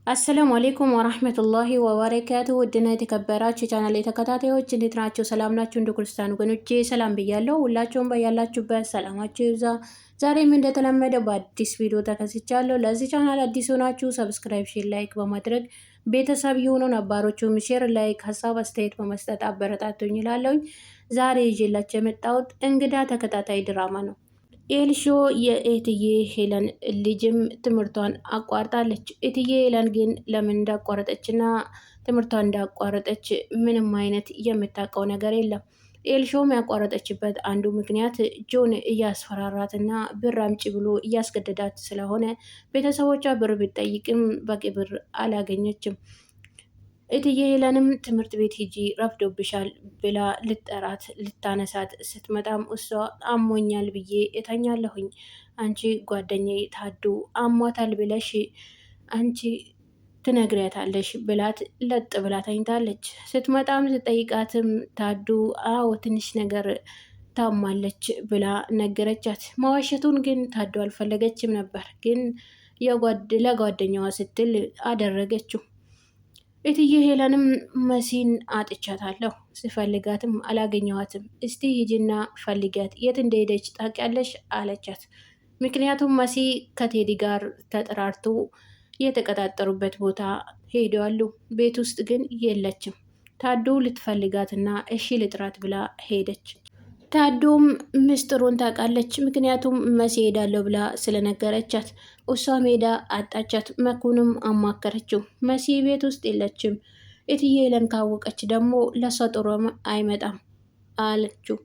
السلام عليكم ورحمة الله وبركاته። ውድና የተከበራችሁ የቻናሌ ተከታታዮች እንዴት ናቸው? ሰላም ናችሁ? እንደ ክርስቲያን ወገኖቼ ሰላም ብያለሁ። ሁላችሁም በያላችሁበት ሰላማችሁ ይብዛ። ዛሬም እንደተለመደው በአዲስ ቪዲዮ ተከስቻለሁ። ለዚህ ቻናል አዲስ ሆናችሁ subscribe፣ share፣ like በማድረግ ቤተሰብ የሆኑ ነባሮቹም share፣ like፣ ሀሳብ አስተያየት በመስጠት አበረታቱኝ እላለሁኝ። ዛሬ ይዤላችሁ የመጣሁት እንግዳ ተከታታይ ድራማ ነው። ኤልሾ የእትዬ ሄለን ልጅም ትምህርቷን አቋርጣለች። እትዬ ሄለን ግን ለምን እንዳቋረጠችና ትምህርቷን እንዳቋረጠች ምንም አይነት የምታውቀው ነገር የለም። ኤልሾም ያቋረጠችበት አንዱ ምክንያት ጆን እያስፈራራትና ብር አምጪ ብሎ እያስገደዳት ስለሆነ ቤተሰቦቿ ብር ብትጠይቅም በቂ ብር አላገኘችም። እትዬ ሄለንም ትምህርት ቤት ሂጂ ረፍዶብሻል ብላ ልጠራት ልታነሳት ስትመጣም እሷ አሞኛል ብዬ እተኛለሁኝ፣ አንቺ ጓደኛዬ ታዱ አሟታል ብለሽ አንቺ ትነግሪያታለሽ ብላት ለጥ ብላ ተኝታለች። ስትመጣም ስጠይቃትም ታዱ አዎ ትንሽ ነገር ታማለች ብላ ነገረቻት። መዋሸቱን ግን ታዱ አልፈለገችም ነበር፣ ግን ለጓደኛዋ ስትል አደረገችው። እትዬ ሄለንም መሲን አጥቻታለሁ፣ ስፈልጋትም አላገኘዋትም። እስቲ ሂጂና ፈልጊያት፣ የት እንደሄደች ታውቂያለሽ አለቻት። ምክንያቱም መሲ ከቴዲ ጋር ተጠራርቶ የተቀጣጠሩበት ቦታ ሄደዋሉ። ቤት ውስጥ ግን የለችም። ታዱ ልትፈልጋትና እሺ ልጥራት ብላ ሄደች። ታዱም ምስጢሩን ታውቃለች። ምክንያቱም መሲ ሄዳለሁ ብላ ስለነገረቻት እሷ ሜዳ አጣቻት። መኩንም አማከረችው። መሲ ቤት ውስጥ የለችም፣ እትዬ ለን ካወቀች ደግሞ ለሷ ጥሩ አይመጣም አለችው።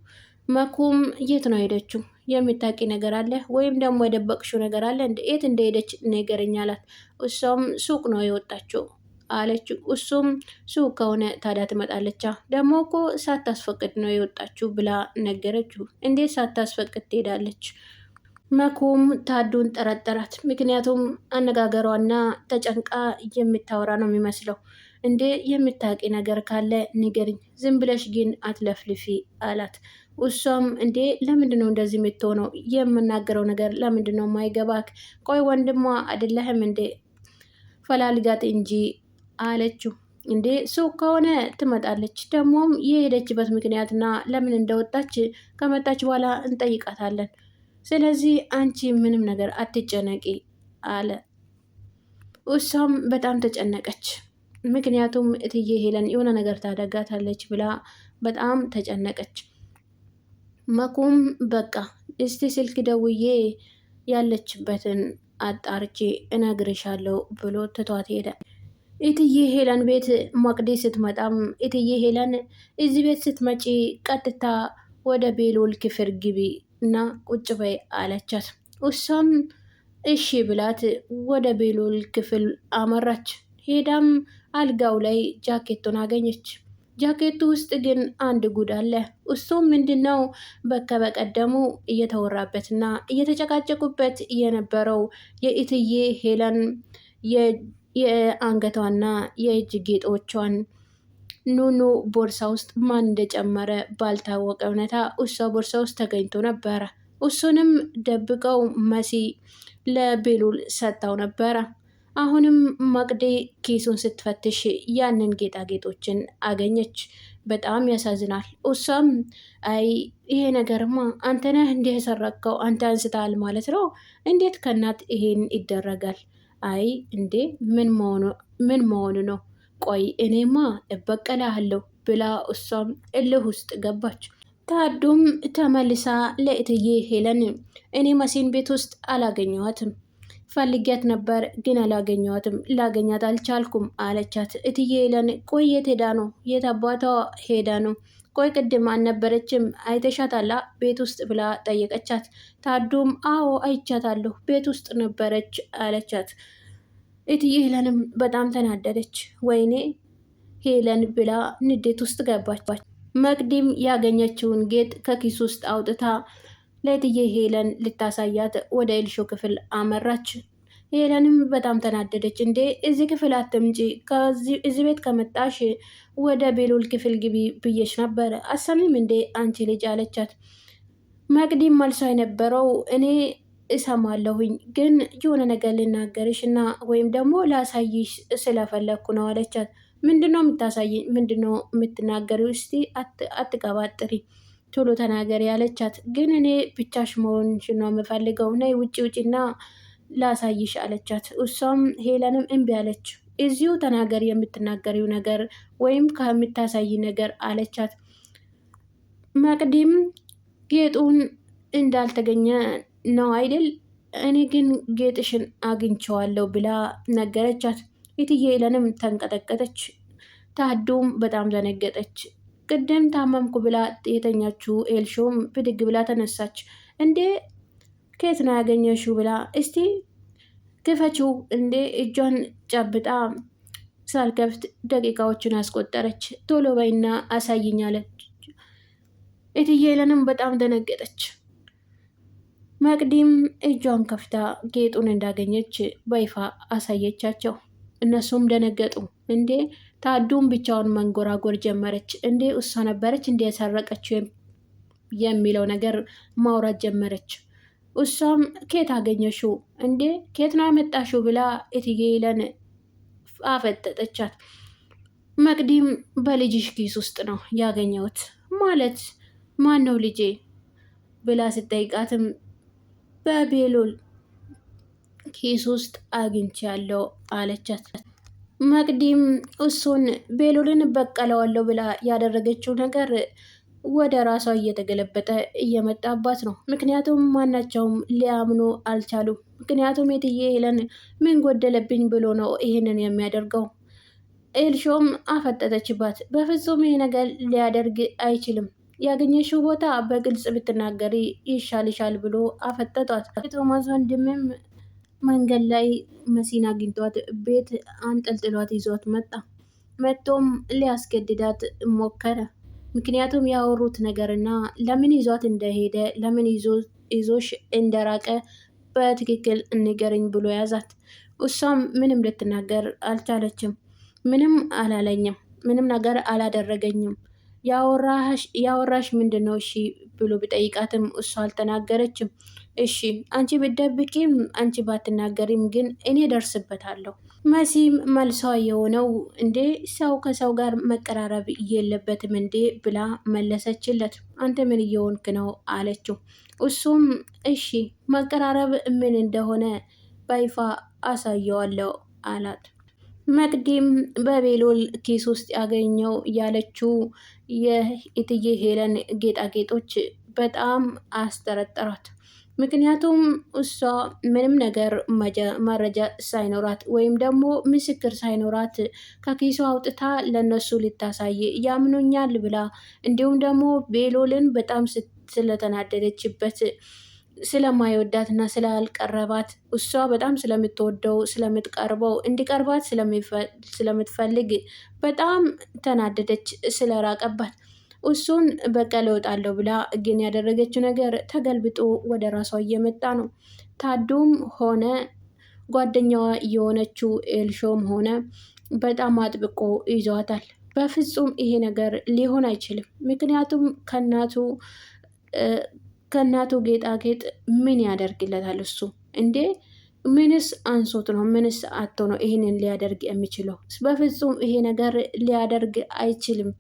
መኩም የት ነው ሄደችው? የምታውቂ ነገር አለ ወይም ደግሞ የደበቅሽው ነገር አለ? የት እንደሄደች ንገረኝ አላት። እሷም ሱቅ ነው የወጣችው አለችው። እሱም ሱቅ ከሆነ ታዲያ ትመጣለቻ፣ ደግሞ እኮ ሳታስፈቅድ ነው የወጣችው ብላ ነገረችው። እንዴት ሳታስፈቅድ ትሄዳለች? መኩም ታዱን ጠረጠራት። ምክንያቱም አነጋገሯና ተጨንቃ የምታወራ ነው የሚመስለው። እንዴ የምታውቂ ነገር ካለ ንገሪኝ፣ ዝም ብለሽ ግን አትለፍልፊ አላት። እሷም እንዴ ለምንድን ነው እንደዚህ የምትሆነው? የምናገረው ነገር ለምንድን ነው ማይገባክ? ቆይ ወንድሟ አይደለህም እንዴ? ፈላልጋት እንጂ አለችው። እንዴ ሱቅ ከሆነ ትመጣለች። ደግሞም የሄደችበት ምክንያትና ለምን እንደወጣች ከመጣች በኋላ እንጠይቃታለን። ስለዚህ አንቺ ምንም ነገር አትጨነቂ አለ። እሷም በጣም ተጨነቀች። ምክንያቱም እትዬ ሄለን የሆነ ነገር ታደርጋታለች ብላ በጣም ተጨነቀች። መኩም በቃ እስቲ ስልክ ደውዬ ያለችበትን አጣርቼ እነግርሻለሁ ብሎ ትቷት ሄደ። እትዬ ሄለን ቤት መቅዲ ስትመጣም እትዬ ሄለን እዚህ ቤት ስትመጪ ቀጥታ ወደ ቤሎል ክፍል ግቢ እና ቁጭ በይ አለቻት። እሷም እሺ ብላት ወደ ቤሎል ክፍል አመራች። ሄዳም አልጋው ላይ ጃኬቱን አገኘች። ጃኬቱ ውስጥ ግን አንድ ጉድ አለ። እሱም ምንድነው? በከ በቀደሙ እየተወራበትና እየተጨቃጨቁበት የነበረው የእትዬ ሄለን የአንገቷና የእጅ ጌጦቿን ኑኑ ቦርሳ ውስጥ ማን እንደጨመረ ባልታወቀ ሁኔታ እሷ ቦርሳ ውስጥ ተገኝቶ ነበረ። እሱንም ደብቀው መሲ ለቤሉል ሰጥታው ነበረ። አሁንም መቅዴ ኪሱን ስትፈትሽ ያንን ጌጣጌጦችን አገኘች። በጣም ያሳዝናል። እሷም አይ ይሄ ነገርማ አንተ ነህ እንዲህ የሰረቅከው አንተ አንስታል ማለት ነው። እንዴት ከእናት ይሄን ይደረጋል? አይ እንዴ ምን መሆኑ ነው? ቆይ እኔማ እበቀልሃለሁ ብላ እሷም እልህ ውስጥ ገባች። ታዱም ተመልሳ ለእትዬ ሄለን እኔ መሲን ቤት ውስጥ አላገኘኋትም፣ ፈልጊያት ነበር ግን አላገኘኋትም፣ ላገኛት አልቻልኩም አለቻት። እትዬ ሄለን ቆይ የት ሄዳ ነው? የት አባቷ ሄዳ ነው? ቆይ ቅድም አልነበረችም አይተሻታላ ቤት ውስጥ ብላ ጠየቀቻት። ታዱም አዎ አይቻታለሁ ቤት ውስጥ ነበረች አለቻት። እትዬ ሄለንም በጣም ተናደደች። ወይኔ ሄለን ብላ ንዴት ውስጥ ገባች። መቅዲም ያገኘችውን ጌጥ ከኪስ ውስጥ አውጥታ ለእትዬ ሄለን ልታሳያት ወደ ኤልሾ ክፍል አመራች። ሄለንም በጣም ተናደደች። እንዴ እዚህ ክፍል አትምጪ፣ እዚህ ቤት ከመጣሽ ወደ ቤሉል ክፍል ግቢ ብዬሽ ነበረ፣ አሰሚም እንዴ አንቺ ልጅ አለቻት። መቅዲም መልሷ የነበረው እኔ እሰማለሁኝ ግን የሆነ ነገር ልናገርሽ እና ወይም ደግሞ ላሳይሽ ስለፈለግኩ ነው አለቻት። ምንድነው የምታሳይኝ? ምንድነው የምትናገሪው? እስቲ አትቀባጥሪ ቶሎ ተናገሪ አለቻት። ግን እኔ ብቻሽ መሆንሽን ነው የምፈልገው፣ ነይ ውጭ ውጭና ላሳይሽ አለቻት። እሷም ሄለንም እምቢ አለች። እዚሁ ተናገሪ የምትናገሪው ነገር ወይም ከምታሳይ ነገር አለቻት። መቅዲም ጌጡን እንዳልተገኘ ነው አይደል? እኔ ግን ጌጥሽን አግኝቼዋለሁ ብላ ነገረቻት። እትዬ ሄለንም ተንቀጠቀጠች። ታዱም በጣም ደነገጠች። ቅድም ታመምኩ ብላ የተኛችው ኤልሾም ብድግ ብላ ተነሳች። እንዴ ከየት ነው ያገኘሽው ብላ እስቲ ክፈችው እንዴ እጇን ጨብጣ ሳልከፍት ደቂቃዎችን አስቆጠረች። ቶሎ በይና አሳይኝ አለች። እትዬ ሄለንም በጣም ደነገጠች። መቅዲም እጇን ከፍታ ጌጡን እንዳገኘች በይፋ አሳየቻቸው። እነሱም ደነገጡ። እንዴ ታዱም ብቻውን መንጎራጎር ጀመረች። እንዴ እሷ ነበረች እንዴ የሰረቀችው የሚለው ነገር ማውራት ጀመረች። እሷም ኬት አገኘሽው እንዴ ኬት ነው ያመጣሽው ብላ እትዬ ሄለን አፈጠጠቻት። መቅዲም በልጅሽ ኪስ ውስጥ ነው ያገኘሁት። ማለት ማን ነው ልጄ ብላ ስጠይቃትም በቤሎል ኪስ ውስጥ አግኝቻለሁ አለቻት። መቅዲም እሱን ቤሎልን እበቀለዋለሁ ብላ ያደረገችው ነገር ወደ ራሷ እየተገለበጠ እየመጣባት ነው። ምክንያቱም ማናቸውም ሊያምኑ አልቻሉም። ምክንያቱም የትዬ ሄለን ምን ጎደለብኝ ብሎ ነው ይሄንን የሚያደርገው። ኤልሾም አፈጠጠችባት። በፍጹም ይሄ ነገር ሊያደርግ አይችልም፣ ያገኘሽው ቦታ በግልጽ ብትናገሪ ይሻልሻል ብሎ አፈጠጧት። የቶማስ ወንድምም መንገድ ላይ መሲን አግኝቷት ቤት አንጠልጥሏት ይዟት መጣ። መጥቶም ሊያስገድዳት ሞከረ። ምክንያቱም ያወሩት ነገርና ለምን ይዟት እንደሄደ ለምን ይዞሽ እንደራቀ በትክክል ንገረኝ ብሎ ያዛት። እሷም ምንም ልትናገር አልቻለችም። ምንም አላለኝም፣ ምንም ነገር አላደረገኝም፣ ያወራሽ ምንድን ነው? እሺ ብሎ ቢጠይቃትም እሷ አልተናገረችም። እሺ አንቺ ብትደብቂም አንቺ ባትናገሪም ግን እኔ ደርስበታለሁ። መሲም መልሷ የሆነው እንዴ ሰው ከሰው ጋር መቀራረብ የለበትም እንዴ ብላ መለሰችለት። አንተ ምን እየሆንክ ነው አለችው። እሱም እሺ መቀራረብ ምን እንደሆነ በይፋ አሳየዋለሁ አላት። መቅዲም በቤሎል ኪስ ውስጥ ያገኘው ያለችው የእትዬ ሄለን ጌጣጌጦች በጣም አስጠረጠሯት። ምክንያቱም እሷ ምንም ነገር መረጃ ሳይኖራት ወይም ደግሞ ምስክር ሳይኖራት ከኪሷ አውጥታ ለነሱ ልታሳይ ያምኑኛል ብላ እንዲሁም ደግሞ ቤሎልን በጣም ስለተናደደችበት ስለማይወዳትና ስላልቀረባት እሷ በጣም ስለምትወደው ስለምትቀርበው እንዲቀርባት ስለምትፈልግ በጣም ተናደደች ስለራቀባት። እሱን በቀል እወጣለሁ ብላ ግን ያደረገችው ነገር ተገልብጦ ወደ ራሷ እየመጣ ነው። ታዱም ሆነ ጓደኛዋ የሆነችው ኤልሾም ሆነ በጣም አጥብቆ ይዟታል። በፍጹም ይሄ ነገር ሊሆን አይችልም። ምክንያቱም ከእናቱ ጌጣጌጥ ምን ያደርግለታል እሱ እንዴ? ምንስ አንሶት ነው? ምንስ አቶ ነው ይህንን ሊያደርግ የሚችለው? በፍጹም ይሄ ነገር ሊያደርግ አይችልም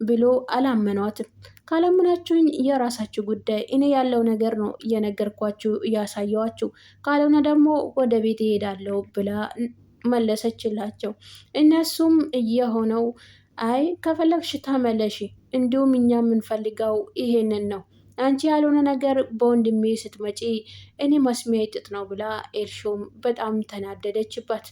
ብሎ አላመኗትም። ካላመናችሁኝ የራሳችሁ ጉዳይ፣ እኔ ያለው ነገር ነው እየነገርኳችሁ እያሳየዋችሁ፣ ካልሆነ ደግሞ ወደ ቤት እሄዳለሁ ብላ መለሰችላቸው። እነሱም እየሆነው አይ ከፈለግሽ ተመለሺ፣ እንዲሁም እኛ የምንፈልገው ይሄንን ነው አንቺ ያልሆነ ነገር በወንድሜ ስትመጪ እኔ መስሚያ ጥጥ ነው ብላ ኤልሾም በጣም ተናደደችባት።